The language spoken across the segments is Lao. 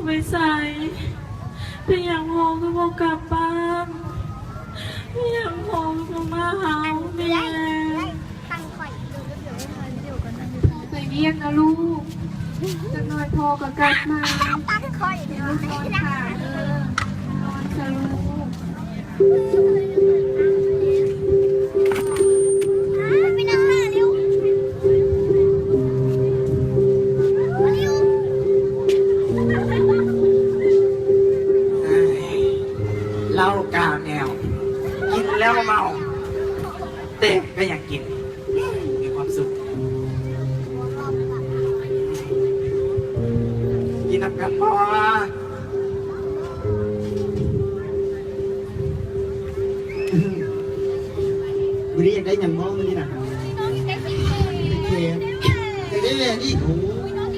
ໄປໃສ? ເປັນຫຍັງພໍ່ຄືບໍ່ກັບບ້ານ? ເປັນຫຍັງພໍ່ຄືບໍ່ມາຫາເຮົາແດ່? ໄປວຽກນະລູກ, ຈັກໜ່ອຍພໍ່ກໍກັບມາ. ລູກນອນຖ້າເດີ້, ນອນຊະລູກ. ເຫຼົ້າກາແມວ ກິນແລ້ວເມົາ ແຕ່ກໍຢາກກິນ ມີຄວາມສຸກ ກິນນຳກັນບໍ່? ມື້ນີ້ຢາກໄດ້ຫຍັງບໍ່ມື້ນີ້ນະ? ແຂນ ຢາກໄດ້ແຫວນອີກ. ໂອ້ ຂອງມັນ ຢ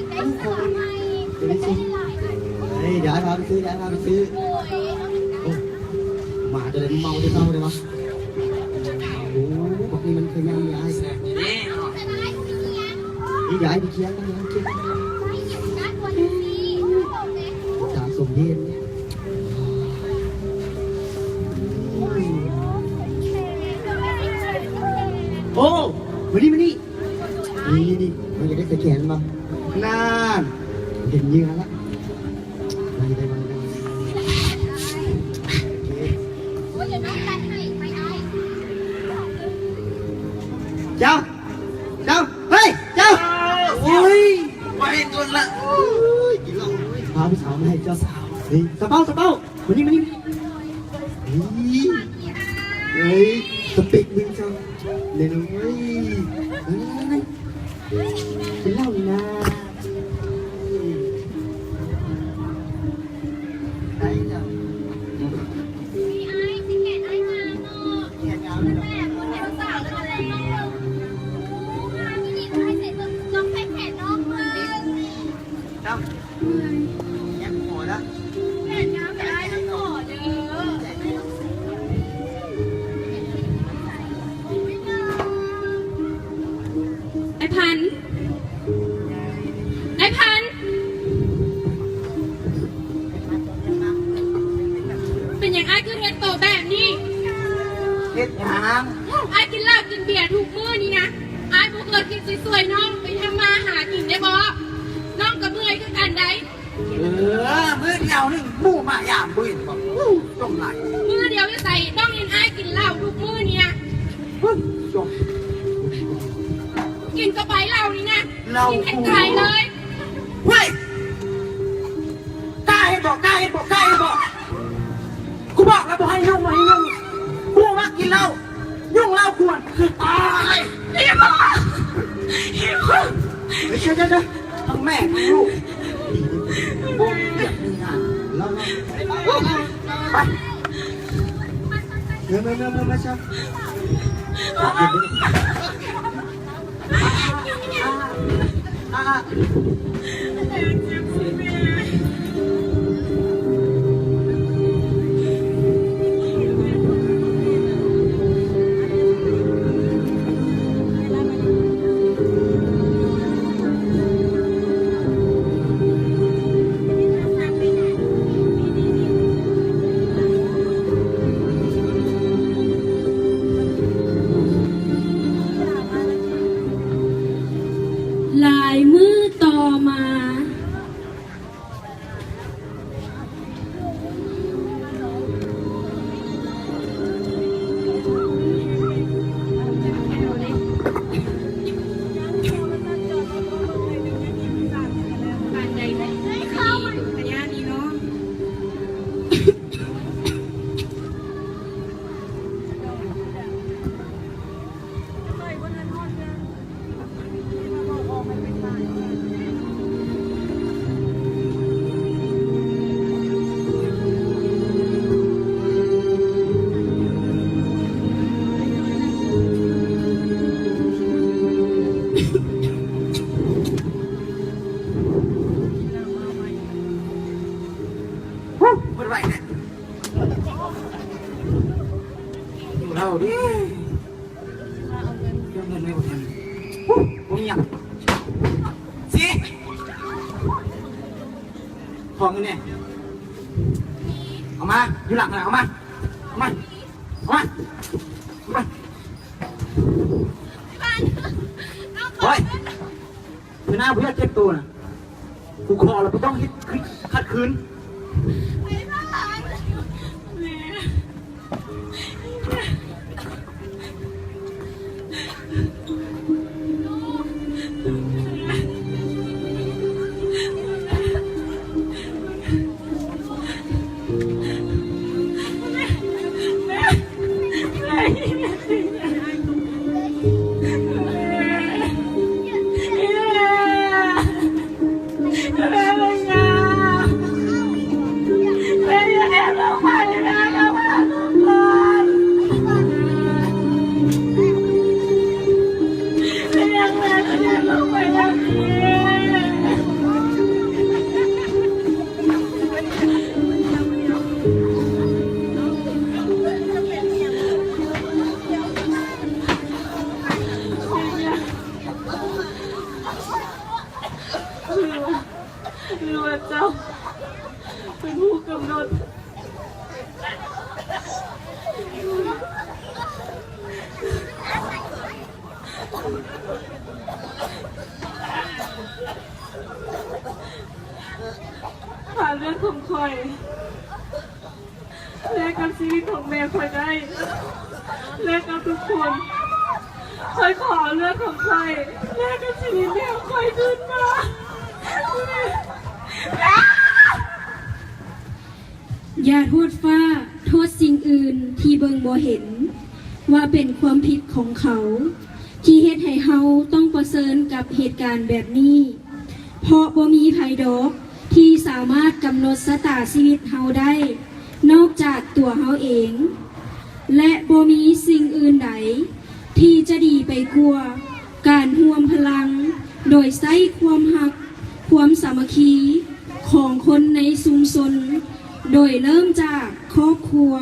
າກໄດ້ຊິ ເອີຍ ດຽວອ້າຍພາໄປຊື້ ດຽວອ້າຍພາໄປຊື້. ໂອ້ ໝາຕົວໃດມັນເມົາແຕ່ເຊົ້າເດ້ວະ. ໂອ້ ບັກນີ້ມັນຄືຫຍັງນີ້ອ້າຍ? ແຊບເດ້ເນາະ. ນີ້ດຽວອ້າຍໄປເຄຍກັນ ເຄຍກັນ ຕາສົມເດດ. ໂອ້ ມານີ້ ມານີ້ ນີ້ ນີ້ ມັນຢາກໄດ້ສະແກນບໍ່? ນັ້ນ ເຫັນເຫຍື່ອລະ ມານີ້ໄດ້ ມານີ້ໄດ້. ເຈົ້າ ເຈົ້າ ເຮີ້ຍ ເຈົ້າ ໂອ້ຍ ບໍ່ເຫັນດົນລະ ໂອ້ຍ ກິນເຫຼົ້າ ພາຜູ້ສາວມາໃຫ້ເຈົ້າ. ເຮີ້ຍ ສະເປົາ ສະເປົາ ມານີ້ ມານີ້ ນີ້ ເອີຍ ສະເປັກມຶງເຈົ້າ ແນ່ນອນເວີຍ. ເອີຍ ກິນເຫຼົ້ານີ້ນາ ໄດ້ເຈົ້າ. ເຈົ້າ ອ້າຍພັນ ອ້າຍພັນ ເປັນຫຍັງອ້າຍຄືເຮັດໂຕແບບນີ້? ເຮັດຫຍັງ? ອ້າຍກິນເຫຼົ້າກິນເບຍທຸກມື້ນີ້ນະ ອ້າຍບໍ່ເຄີຍຄິດຊິຊ່ວຍນ້ອງໄປທຳມາຫາກິນໄດ້ບໍ່? ນ້ອງກໍເມື່ອຍຄືກັນໃດ. ເອີ ມື້ດຽວໜຶ່ງໝູ່ມາຢາມບໍ່ເຫັນບໍ່? ຈົ່ງຫຼາຍ ມື້ດຽວຢູ່ໃສ? ນ້ອງເຫັນອ້າຍກິນເຫຼົ້າທຸກມື້ນີ້ນະ. ຈົ່ງ ກິນກະໄປເຫຼົ້ານີ້ນະ ເຫຼົ້າ ກິນໃຫ້ຕາຍເລີຍ. ເວີຍ ກ້າເຮັດບໍ່? ກ້າເຮັດບໍ່? ກ້າເຮັດບໍ່? ກູບອກແລ້ວບໍ່ໃຫ້ຫຍຸ້ງ ບໍ່ໃຫ້ຫຍຸ້ງ. ກູມັກກິນເຫຼົ້າ ຫຍຸ້ງເຫຼົ້າກວນຄືຕາຍ. ອີ່ໝໍ ອີ່ໝໍ ເດີ ເດີ ເດີ ທັງແມ່ທັງລູກ ບໍ່ມີວຽກມີງານ. ເລົ່າ ເລົ່າ ໄປ ເດີ ເດີ ເດີ ເດີ ເດີ. ຫຼາຍມື້ຕໍ່ມາ. ເອົາເດ້. ເອົາເງິນໄວ້ບໍ່ທັນ. ໂອ້ ບໍ່ມີຫຍັງ. ຊິ ເ ຂອງຢູ່ນີ້ ເອົາມາ ຢູ່ຫຼັງຫັ້ນນະ ເອົາມາ ເອົາມາ ເອົາມາ ເອົາມາ. ໂອ້ຍ ເທື່ອໜ້າບໍ່ຢາກເຈັບໂຕນະ ກູຂໍລະບໍ່ຕ້ອງເຮັດ ຂັດຂືນ. ຫຼືວ່າເຈົ້າເປັນຜູ້ກຳນົດ ຫາເລືອດຂອງຂ້ອຍ ແລກກັບຊີວິດຂອງແມ່ຂ້ອຍໄດ້ ແລກກັບທຸກຄົນ ຂ້ອຍຂໍເອົາເລືອດຂອງຂ້ອຍ ແລກກັບຊີວິດແມ່ຂ້ອຍຄືນມາ. ຢ່າໂທດຟ້າ ໂທດສິ່ງອື່ນທີ່ເບິ່ງບໍ່ເຫັນ ວ່າເປັນຄວາມຜິດຂອງເຂົາ ທີ່ເຮັດໃຫ້ເຮົາຕ້ອງປະເຊີນກັບເຫດການແບບນີ້. ເພາະບໍ່ມີໃຜດອກທີ່ສາມາດກຳນົດຊະຕາຊີວິດເຮົາໄດ້ ນອກຈາກຕົວເຮົາເອງ ແລະ ບໍ່ມີສິ່ງອື່ນໃດທີ່ຈະດີໄປກວ່າການຮ່ວມພະລັງໂດຍໃຊ້ຄວາມຮັກ ຄວາມສາມັກຄີຂອງຄົນໃນຊຸມຊົນ ໂດຍເລີ່ມຈາກຄອບຄົວ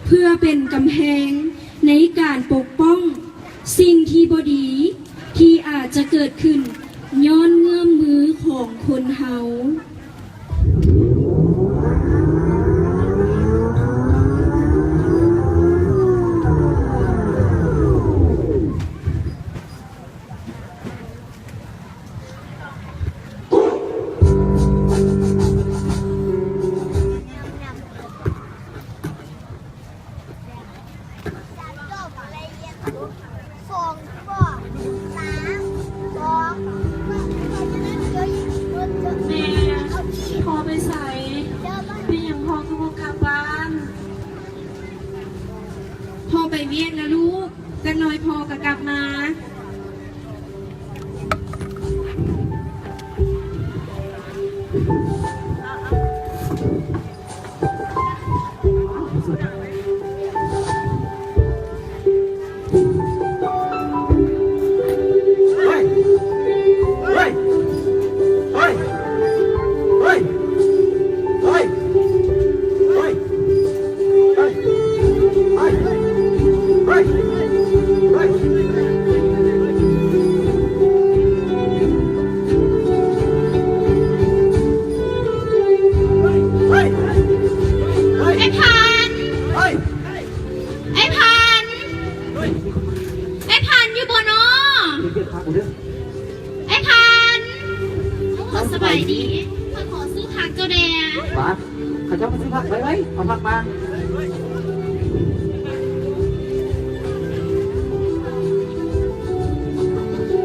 ເພື່ອເປັນກຳແພງໃນການປົກປ້ອງ ສິ່ງທີ່ບໍ່ດີທີ່ອາດຈະເກີດຂຶ້ນຍ້ອນເງື້ອມມືຂອງຄົນເຮົາ. ແມ່ ພໍ່ໄປໃສ? ເປັນຫຍັງພໍ່ຄືບໍ່ກັບບ້ານ? ພໍ່ໄປວຽກນະລູກ, ຈັກໜ່ອຍພໍ່ກໍກັບມາ. ອ້າຍພັນ ອ້າຍພັນ ອ້າຍພັນ ຢູ່ບໍ່ນໍ? ອ້າຍພັນ ສະບາຍດີ. ຂ້ອຍຂໍຊື້ຜັກເຈົ້າແດ່. ບາດ ເຂົາເຈົ້າມາຊື້ຜັກ ໄວໆ ເອົາຜັກມາ.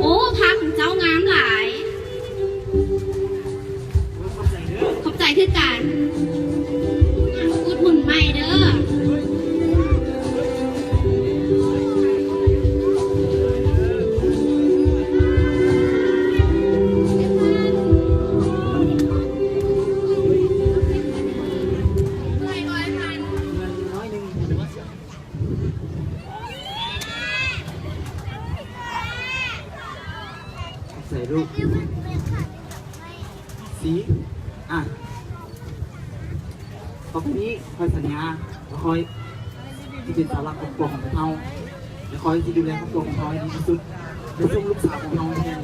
ໂອ້ ຜັກຂອງເຈົ້າງາມຫຼາຍ. ຂອບໃຈຄືກັນ. ອຸດໜູນໃໝ່ເດີ້. ໃສ່ລູກ ສີ ອ່ະ ຕໍ່ໄປນີ້ຂ້ອຍສັນຍາວ່າຂ້ອຍຊິເປັນເສົາຫຼັກຂອງຄອບຄົວຂອງພວກເຮົາ ແລະ ຂ້ອຍຊິດູແລຄອບຄົວຂອງເຮົາໃຫ້ດີທີ່ສຸດ ແລະ ສົ່ງລູກສາວຂອງເຮົາຮຽນ